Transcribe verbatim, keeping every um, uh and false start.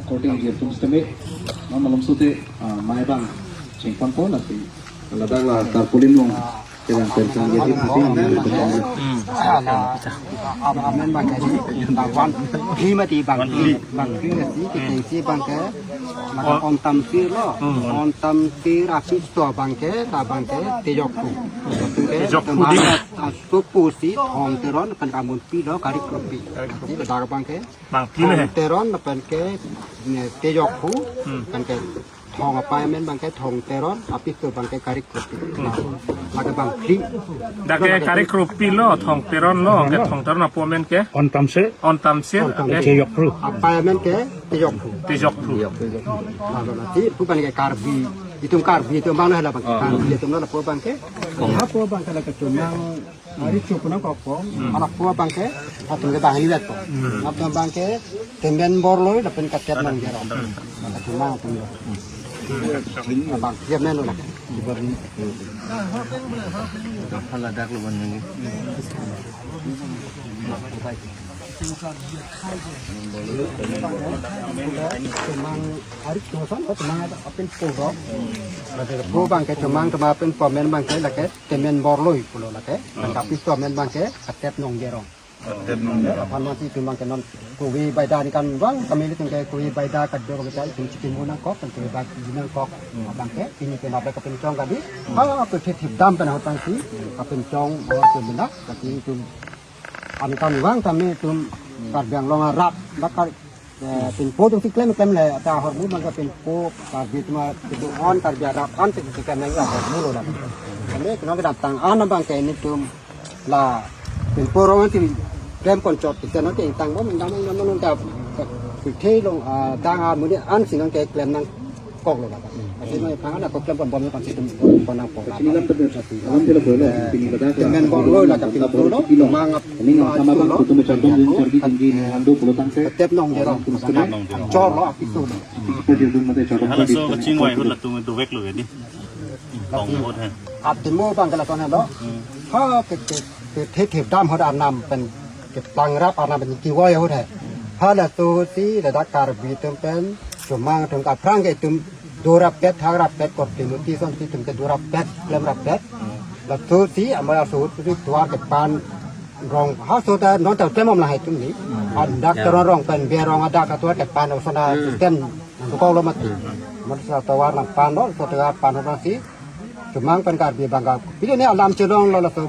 Korte jirpum sitame, ma malom sote, ah, mai abang chingpangpo lasi. Ladak la tarpaulin along kelang terkang jadi pati. Amen bang ke, bang wan, lima di bang, bang ke si, kita si bang ke, maka on tamsir lo, on tamsir apiso bang ke, ta bang ke, tejok pu. Tejok pu di. Supu si, Thong Teron, pen kamun pi lo, karik kropi. Si, pada bang ke, Bang pi le. Thong Teron lapen ke, ne, tejok pu, Hmm. lapen ke Thong apai amen bang ke Thong Teron, apiso bang ke karik kropi. Hmm. Lake bang phli. Dak ke karik kropi lo, Thong Teron lo, ke Thong Teron apo amen ke? On tamsir. On tamsir, On tamsir. Ke? Tejok pu. Apai amen ke tejok pu. Tejok pu. Tejok pu. Lalu nanti pu bang ke Karbi, itum Karbi itum bang lo hela bang ke. Oh. Karbi itum lo lapu bang ke. Lapu bang ke lake Chomang Ari chup nangkok po, Hmm. anak pu bang ke, atum ke bang liwat po. Hmm. Atum bang ke, Temen Borloi, lapen Katep Nongjerong. Hmm. Maka cuma atum lo. Bang, dia menu lah. Hala dak lo bang ini. Chomang Ari Chomang, oh, Chomang apin po ro. Lapen po bang ke Chomang, Chomang apin po amen bang ke lake Temen Borloi pulo lake. Lapen apiso amen bang ke Katep Nongjerong. Katep Nongjerong. Aphan mati Chomang ke non kove baida ni kan bang kami ni tingke kove baida kador kita itum chicken mo nangkok, kan kove baida nangkok. Abang ke ini ke labe kapincong kadi. Ha, ke thip thip dam pen hotang si kapincong, oh, ke benda, tapi itum An kan vang kami itum Karbi Anglong arap, bakal, eh, pinpo atum si klem klem le, ta ahormu bang ke pinpo, Karbi atum a, pinpo on, Karbi arap an, si klem nang ahormu lo la. Kami kenang kedap tang an bang ke ini itum la pinpo rong an si klem konchot, si tenang ke tang bom, dam dam dam ka, si the long, ah, dang a, muni an si nang ke klem nang kok lo la. Asi noi phang ana ko klem pon bom yo kan si itum pon nangpo la. Pini lam tebe, lam tebe lo, pini pada Temen Borloi la kapin lo, mangap. Ini lo, sama bang, lo. Kutum cakon jin chardi tinggi ni ando pulo tang se. Katep Nongjerong. Chor lo apiso lo. Halaso kachingvai ahut latum dovek lo ya di. Tong ahut hai. Ap demo bang ke lason lo. Hmm. Ha, ke, ke, ke, the, the dam ahut arnam pen, ke pangrap arnam pen kevoi ahut hai. Halaso si ladak Karbi atum pen, Chomang atum ke aphrang ke itum dorapet, thakrapet, korte muti ason si itum ke dorapet, klemrapet. Laso si amar aso ahut si tovar kepan rong, ha so ta non ta klem bom lahai atum ni. An dak Teron rong pen Berong adak atovar kepan, osana system nangkok lo mati. Mati sa tovar nangpan lo, so tovar pan lo si Chomang pen Karbi bang ke. Pini ni alam chelong lo laso.